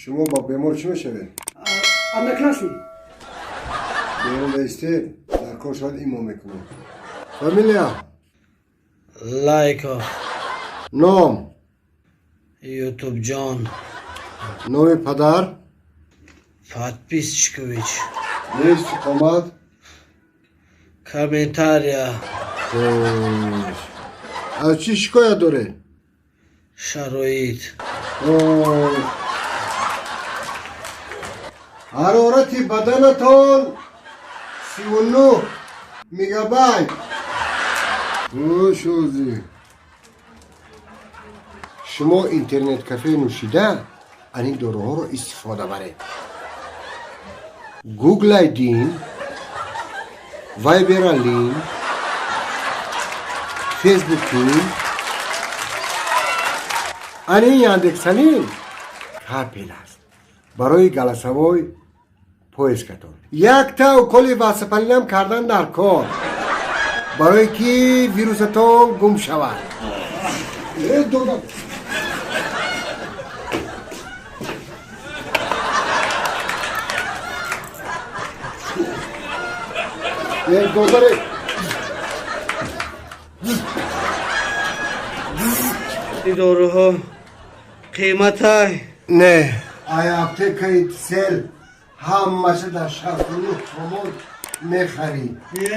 Шумо ба бемор чӣ мешавед? Одноклассник. Берун баистед, дар кор шавад, имо мекунем. Фамилия? Лайков. Ном? Ютубҷон. Номи падар? Подписчикович. Истиқомат? Комментария. Хош, аз чӣ шикоят доред? Шароит. Хош, ҳарорати баданатон 39 мегабайт. Хӯшӯзӣ, шумо интернет-кафе нӯшида, ани доруҳоро истифода баред: гуглайдин, вайбералин, фейсбукин, ани яндексалин капел аст барои голосовой поискатон. Якта уколи васапалинам кардан дар кор, барое ки вирусатон гум шавад. Э, додам. Э, додаре. Ин доруҳо қиматай? Не, ай аптекаи сел ҳамаша дар 69 сомон мехарӣ. Не.